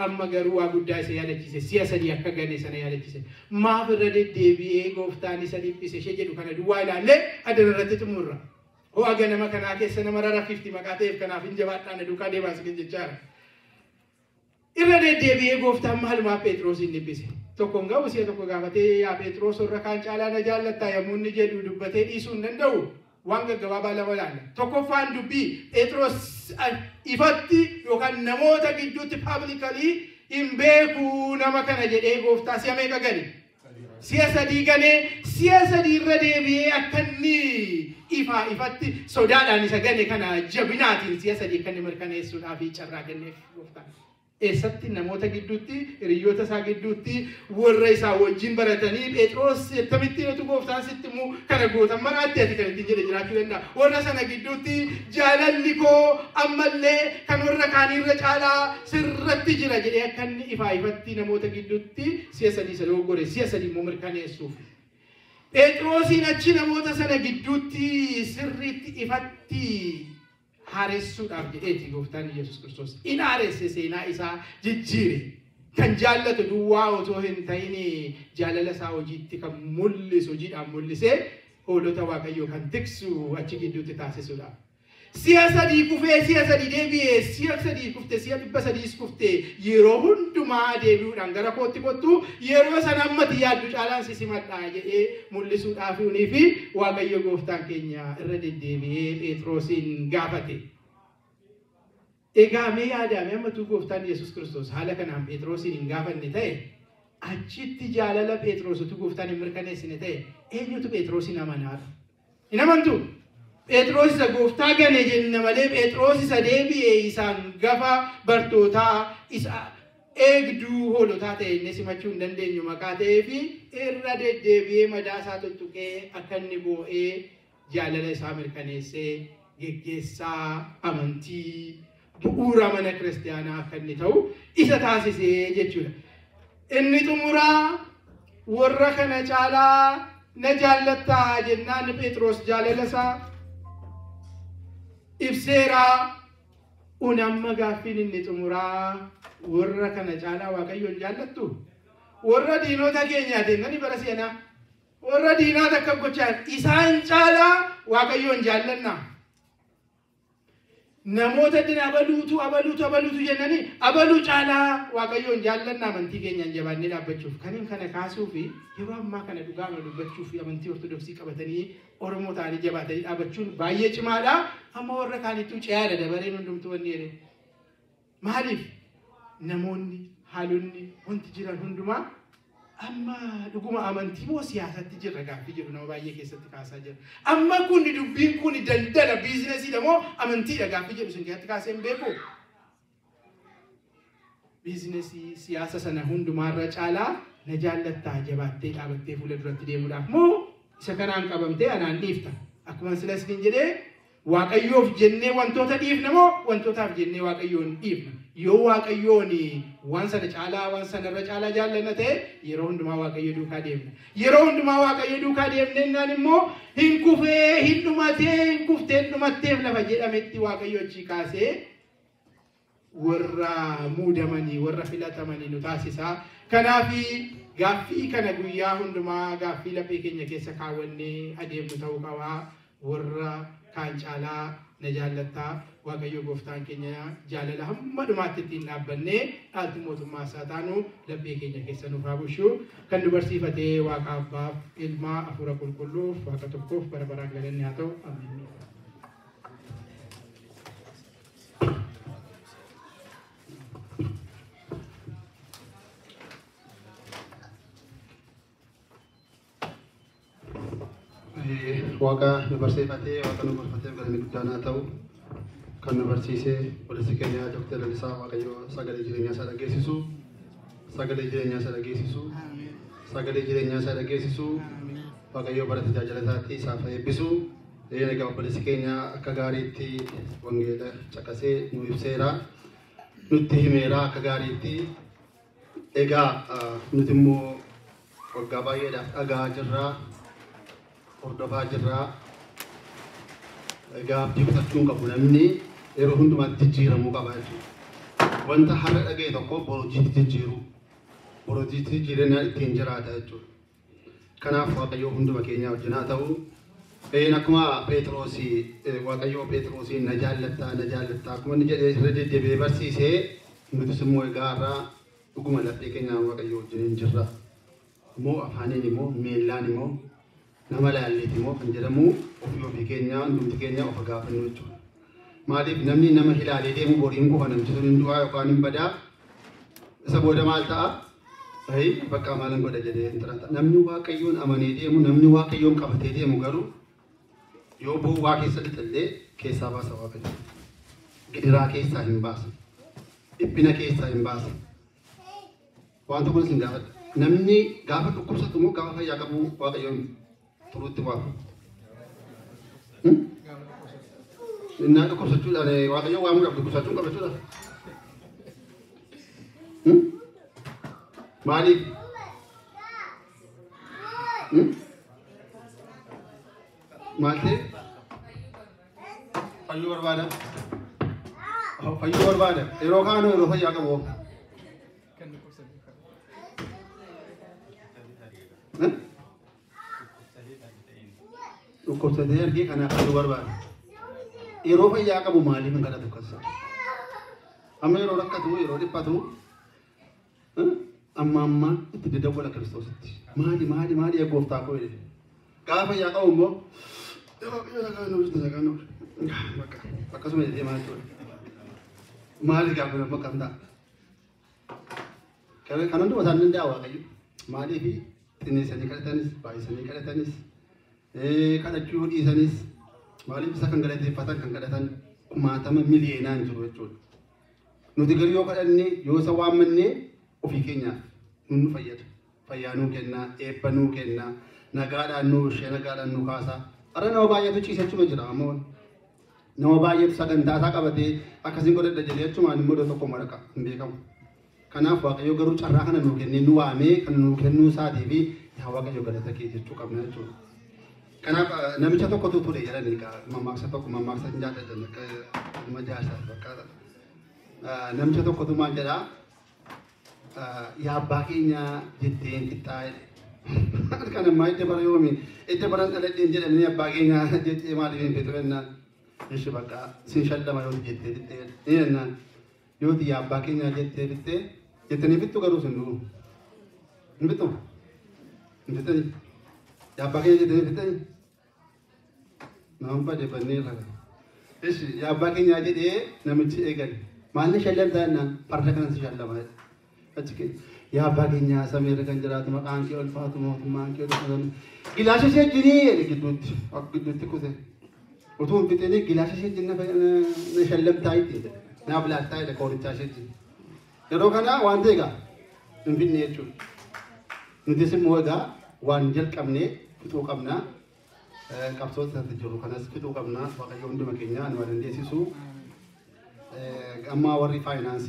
Amma garuu waa guddaa isa yaadachiise. Si'a sadii akka gane sana yaadachiise. Maaf irra deddeebi'ee gooftaan isa dhiphise ishee jedhu kana duwwaa ilaallee addana irratti xumurra. Ho'a ganama kanaa keessa nama rarafifti maqaa ta'eef kanaaf hin jabaadhaan duukaa deemaa isin jechaadha. Irra deddeebi'ee gooftaan maalumaaf Phexros hin dhiphise? Tokko hin ga'u si'a tokko gaafatee yaa Phexros warra kaan caalaa na jaallattaa yommuu inni jedhu dubbatee dhiisuu hin danda'u. Waan gaggabaabaa lama ilaalla. Tokkoffaan dubbii Phexros ifatti yookaan namoota gidduutti paablikali hin beeku nama kana jedhee gooftaa si'a meeqa gane? Si'a sadii ganee si'a sadii irra deebi'ee akka inni ifaa ifatti sodaadhaan isa gane kana jabinaatiin si'a sadii akka inni mirkaneessuudhaaf carraa kenneef gooftaan. Eessatti namoota gidduutti, hiriyoota isaa gidduutti, warra isaa wajjin baratanii Phexros akkamittiin utuu gooftaan sitti immoo kana gootan maraatti ati kan ittiin jedhe jiraachuu danda'a. Warra sana gidduutti jaalalli koo ammallee kan warra kaaniirra caalaa sirratti jira jedhee akka inni ifaa ifatti namoota gidduutti si'a sadii isa dogoggore si'a sadii immoo mirkaneessuuf. Phexrosiin achi namoota sana gidduutti sirriitti ifatti haaressuudhaaf jedheeti gooftaan Yesuus Kiristoos. In haaresse seenaa isaa jijjiire. Kan jaallatu duwwaa otoo hin ta'in jaalala isaa hojiitti kan mul'isu hojiidhaan mul'isee hoolota Waaqayyoo kan tiksu achi gidduutti taasisuudhaaf. Si'a sadii kufee si'a sadii deebi'ee si'a sadii kufte si'a 300 kufte yeroo hundumaa deebi'uudhaan gara kootti kottu yeroo sana ammati yaaddu caalaan si simadhaa jedhee mul'isuudhaaf fi Waaqayyo gooftaan keenya irra deddeebi'ee Phexrosin gaafate. Egaa mee yaadame ammatu gooftaan Yesuus Kiristoos haala kanaan Phexrosin hin gaafanne ta'e achitti jaalala Phexros utuu gooftaan hin mirkaneessine ta'e eenyutu Phexrosin amanaa? Hin amantu? Phexros isa gooftaa gane jenna malee Phexros isa deebi'ee isaan gafa bartootaa isa eegduu hoolotaa ta'e inni simachuu hin dandeenyu maqaa ta'ee fi irra deddeebi'ee madaa isaa tuttuqee akka inni boo'ee jaalala isaa mirkaneessee geggeessaa amantii bu'uura mana kiristaanaa akka inni ta'u isa taasisee jechuudha. Inni xumuraa warra kana caalaa na jaallattaa jennaan Phexros jaalala isaa ibseeraa. Amma gaaffiin inni xumuraa warra kana caalaa Waaqayyoon jaallattu? Warra diinota keenyaatiin nani bara seenaa warra diinaa takka gochaa isaan caalaa Waaqayyoon jaallannaa. Namoota dina abaluutu abaluutu abaluutu jennanii abaluu caalaa Waaqayyoon jaallannaa amantii keenyaan jabaannee dhaabbachuuf. Kaniin kana kaasuu fi yeroo ammaa kana dhugaama dubbachuu fi amantii Ortodoksii qabatanii Oromoo ta'anii jabaatanii dhaabbachuun baay'ee cimaadha. Amma warra kaanittuu ce'aadha dabareen hundumtuu wanni jedhe. Maaliif namoonni haalonni wanti jiran hundumaa amma dhuguma amantii moo siyaasatti jirra gaaffii jedhu nama baay'ee keessatti kaasaa jira. Amma kun dubbiin kun daldala biizinesiidha moo amantiidha gaaffii jedhu sun keessatti kaasee hin beeku. Biizinesii siyaasa sana hundumaarra caalaa na jaallattaa jabaattee dhaabattee fuula duratti deemuudhaaf moo isa kanaan qabamtee anaan dhiifta. Akkuma sila isin jedhee Waaqayyoof jennee wantoota dhiifna moo wantootaaf jennee Waaqayyoon dhiifna. Yoo Waaqayyoon waan sana caalaa waan sanarra caalaa jaallanna ta'e yeroo hundumaa Waaqayyo duukaa deemna. Yeroo hundumaa Waaqayyo duukaa deemnennaan immoo hin kufee hin dhumatee hin kuftee hin dhumatteef lafa jedhametti Waaqayyo achii kaasee warra muudamanii warra filatamanii nu taasisaa. Kanaaf gaaffii kana guyyaa hundumaa gaaffii laphee keenya keessa kaawwannee adeemnu ta'uu qabaa. Warra kaan caalaa na jaallattaa Waaqayyo gooftaan keenya jaalala hamma dhumaatti ittiin dhaabbannee dhaaltu mootummaa isaa taanu laphee keenya keessa nuuf haa bushu. Kan nu barsiifatee Waaqa Abbaaf Ilmaa Hafuura Qulqulluuf Waaqa tokkoof bara baraan galanni haa ta'u. Ameen. Waaqa nu barsiifatee Waaqa nu barsiifatee galanni guddaan haa ta'u. Kan nu barsiise obboleessi keenya Dr. Lalisaa Waaqayyo sagalee jireenyaa isaa dhageessisu. Sagalee jireenyaa isaa dhageessisu. Sagalee jireenyaa isaa dhageessisu. Waaqayyo bara tajaajila isaatti isaaf eebbisu. Egaa obboleessi keenya akka gaariitti wangeela caqasee nu ibseera. Nutti himeera akka gaariitti. Egaa nuti immoo waggaa baay'eedhaaf dhagaa jirra. Hordofaa jirra. Egaa abdii kutachuu hin qabu namni yeroo hundumaatti jijjiiramuu qaba jechuudha. Wanta har'a dhaga'e tokko boru hojiitti jijjiiru. Boru hojiitti jijjiiranii ittiin jiraata jechuudha. Kanaaf Waaqayyo hunduma keenya wajjin haa ta'u. Akkuma Phexroosii Waaqayyo Phexroosiin na jaallattaa na jaallattaa akkuma inni jedhee irra deddeebi'ee barsiisee nutis immoo egaa har'a dhuguma laphee keenyaan Waaqayyo wajjin hin jirra. Immoo afaaniin immoo miillaan immoo nama laalleeti immoo kan jedhamu ofii ofii keenya hundumti keenya of gaafannu jechuudha. Maaliif namni nama ilaalee deemu boriin kufa namni sun hin du'aa yookaan hin badaa isa booda maal ta'a? Ayi bakka maalan godha jedhee hin ta'a. Namni Waaqayyoon amanee deemu namni Waaqayyoon qabatee deemu garuu yoo bowwaa keessa lixallee keessaa baasa Waaqayyo. Gidiraa keessaa hin baasa. Dhiphina keessaa hin baasa. Waan tokko isin gaafadha. Namni gaafa dhukkubsatu immoo gaafa fayyaa qabu Waaqayyoon turuutti waamu. Innaa dhukkubsachuudhaan Waaqayyoon waamuudhaaf dhukkubsachuun qaba jechuudha. Maaliif? Maal ta'e? Fayyuu barbaada. Fayyuu barbaada. Yeroo kaanuu yeroo fayyaa qabu. Dhukkubsatee argee kanaaf fayyuu barbaada. Yeroo fayyaa qabu maaliif hin kadhatu akkas? Amma yeroo rakkatu, yeroo dhiphatu, amma itti dadawwala Kiristoositti. Maali maali maali yaa gooftaa koo jedhe. Gaafa fayyaa qabu immoo akkasuma jedhee maal ture. Maali gaafa nama kam ta'a? Kan hunduma isaan danda'a Waaqayyo. Maaliif xinneessanii kadhatanis, baay'isanii kadhatanis, kadhachuu dhiisanis, maaliif isa kan galateeffatan kan kadhatan kumaatama miliyoonaan jiru jechuudha. Nuti garuu yoo kadhanne, yoo isa waammanne ofii keenyaaf nu fayyada. Fayyaa nuu kenna, eebba nuu kenna, nagaadhaan nuu ishee nagaadhaan nuu kaasa. Har'a nama baay'eetu ciisachuma jira ammoo. Nama baay'eetu sagantaa isaa qabatee akkasiin godhadha jedhee achumaan immoo iddoo tokko maraqa hin beekamu. Kanaaf Waaqayyo garuu carraa kana nuu kennee nu waamee kan nuu kennuu isaatii fi yaa Waaqayyo galata kee jechuu qabna jechuudha. Kanaaf namicha tokkotu ture jedhanii egaa mammaaksa tokko mammaaksa hin jaalladhan akka ilma jaarsaa fakkaata. Namicha tokkotu maal jedhaa? Yaa abbaa keenya jettee hin qixxaa'e. Kan ammaa idda bara yoomi idda baran dhaladheen jedhamanii abbaa keenya jettee maaliif hin fixu jennaan. Ishi bakka sin shallama yooti jettee fixxee ni jennaan. Yooti yaa abbaa keenya jettee fixxee jettanii fixxu garuu sin du'u. Hin fixxu? Hin fixxanii? Yaa abbaa keenya jettanii fixxanii? Nama badee bannee irra. Ishi yaa abbaa keenya jedhee namichi eegale. Maalni shallamtaa jennaan farda kanan si shallama jedhe. Achi keessa yaa abbaa keenya samiirra kan jiraatu maqaan kee ulfaatu mootummaan kee ulfaatu. Gilaasha ishee jinii jedhe gidduutti gidduutti kute. Utuu hin fixinii gilaasha ishee jin na shallamtaa itti jedhe. Naaf laattaa jedhe koorichaa ishee jin. Yeroo kana waan ta'e egaa hin fixne jechuudha. Nutis immoo egaa waan jalqabnee fixuu qabna. Qabsoota isaatti jiru kanas fixuu qabna. Waaqayyo hunduma keenya nu dandeessisu. Amma warri faayinaansii